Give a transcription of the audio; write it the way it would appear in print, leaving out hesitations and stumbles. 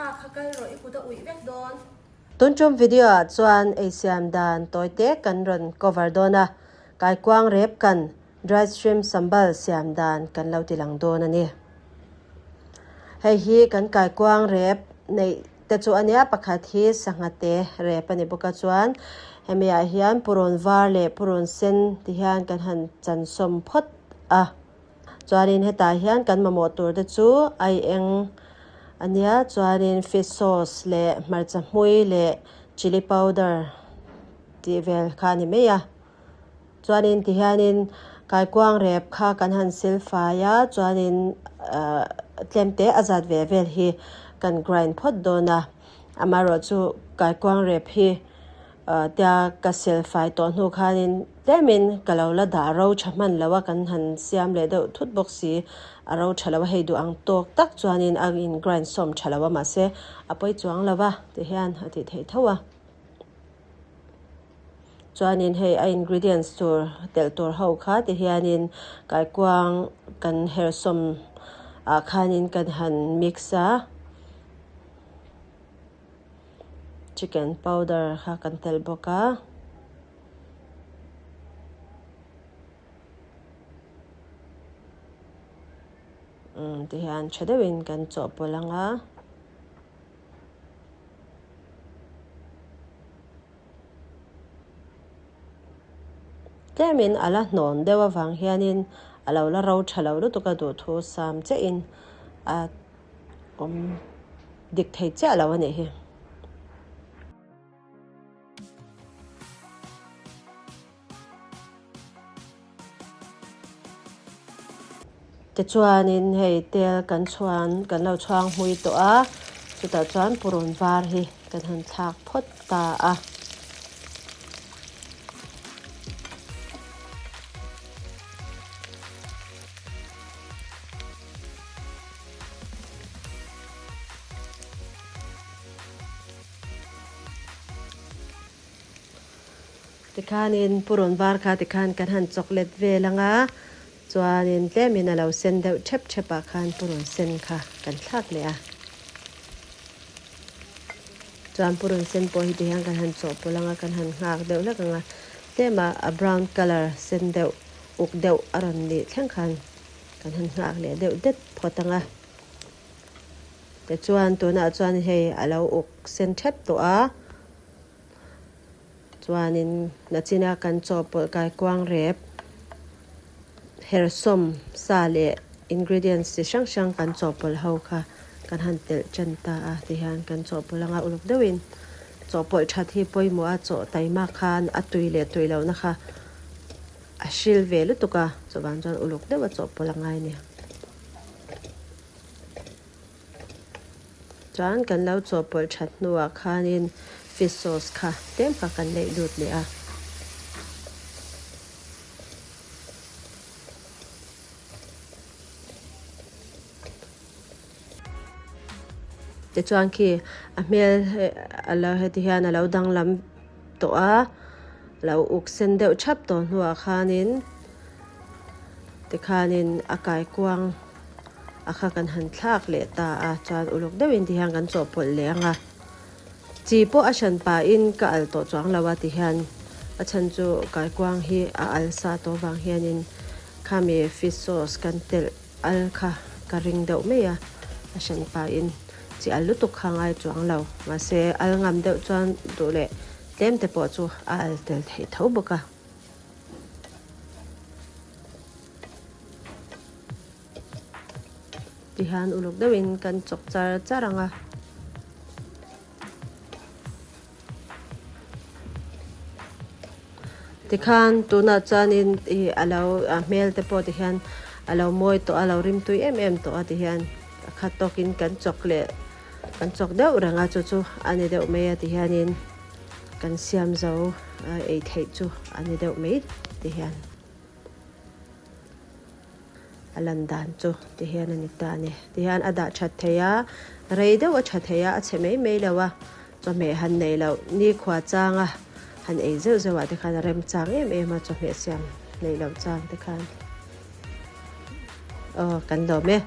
Kha kha kal rawh i kut a uih vek dawn. Tun tum video ah chuan eisiam dan tawite kan rawn cover dawn a, kaikuang rep kan dry shrimp sambal siam dan kan lo ti lang dawn a ni. Hei hi kan kaikuang rep neih te chu a nia, pakhat hi sangha te rep a ni bawk a chuan hemi ah hian purun var leh purun sen ti hian kan han chansawm phawt a. Chuanin hetah hian kan mamawh tur te chu ai eng a nia chuanin fish sauce leh hmarcha hmui leh chilli powder tih vel kha a ni mai a chuanin tihianin kaikuang rep kha kan han sil fai a chuanin ahh tlem te a zat ve vel hi kan grind phawt dawn a amaherawhchu kaikuang rep hi. Tia ka sel fai tawh hnu khanin tlemin ka lo la dah ro tha hman lo a, kan han siam leh deuh thut bawk si. A ro tha lo a, hei duh ang tawk tak chuanin a in grind sawm tha lo a, mahse a pawi chuang lo va ti hian a tih theih tho a. Chuanin hei a ingredients tur telh tur ho kha ti hianin kaikuang kan her sawm ah khanin kan han mix a. Chicken powder kha kan telh bawk a. Umm tihian tha deuhin kan chawhpawlh ang a. Tlemin a la hnawn deuh avang hianin a lo la ro tha lo lutuk a duhthu sam chiahin a awm dik thei chiah lo a nih hi. Tichuanin hei tel kan chhuan kan lo chhuang hmui tawh a, chutah chuan purun var hi kan han thlak phawt ta a. Tikhanin purun var kha tikhan kan han chocolate vel ang a, chuanin tlemin a lo sen deuh thep thep ah khan purun sen kha kan thlak leh a. Chuan purun sen pawh hi tihian kan han chawhpawlh ang a, kan han nghak deuh hlek ang a, tlema a brown colour sen deuh uk deuh a rawn nih thleng khan Kan han nghak leh deuh det phawt ang a. Tichuan tunah chuan hei a lo uk sen thep tawh a. Chuanin nachina kan chawhpawlh kaikuang rep hersawm sa leh ingredients chi hrang hrang kan chawhpawlh ho kha kan han telh tan ta a. Tihian kan chawhpawlh anga uluk deuhin chawhpawlh that hi pawimawh a chawh taima khan a tui leh tui lohna kha A hril ve lutuk a, chuvang chuan uluk deuh a chawhpawlh a ngai a ni. Chuan kan lo chawhpawlh that hnuah khanin fish sauce kha tlem kha kan neih lut leh a. Tichuan khi a hmel a lo heti hian a lo danglam tawh a, a lo uk sen deuh thap tawh hnuah khanin tikhanin a kaikuang a kha kan han thlak leh ta a, chuan uluk deuhin tihian kan chawhpawlh leh ang a, chi pawh a hran pahin ka al tawh chuang lo a tihian a chhan chu kaikuang hi a al sa tawh vang hianin khami fish sauce kan telh. Al kha ka ring deuh mai a, a hran pahin chi al lutuk kha ngai chuang lo. Mahse, al ngam deuh chuan duh leh tlem te pawh chu a al tel theih tho bawk a. Tihian uluk deuhin kan chawk char char ang a. Tikhan tunah chuanin ih a lo a hmel te pawh tihian a lo mawi tawh a lo rimtui em em tawh a tihian a khat tawkin kan chawk leh kan chawk deuh reng a chu chu a ni deuh mai a tihianin kan siam zo ei theih chu a ni deuh mai tihian. A lan dan chu ti hian a ni ta a ni. Ti hian a dah that thei a, rei deuh a tha thei a, a chhe mai mai lo a, chawhmeh han nei loh nikhua changa han ei zeuh zeuh ah te khan a rem chang em em a, chawhmeh siam nei loh chang te khan. Aw kan lawm e.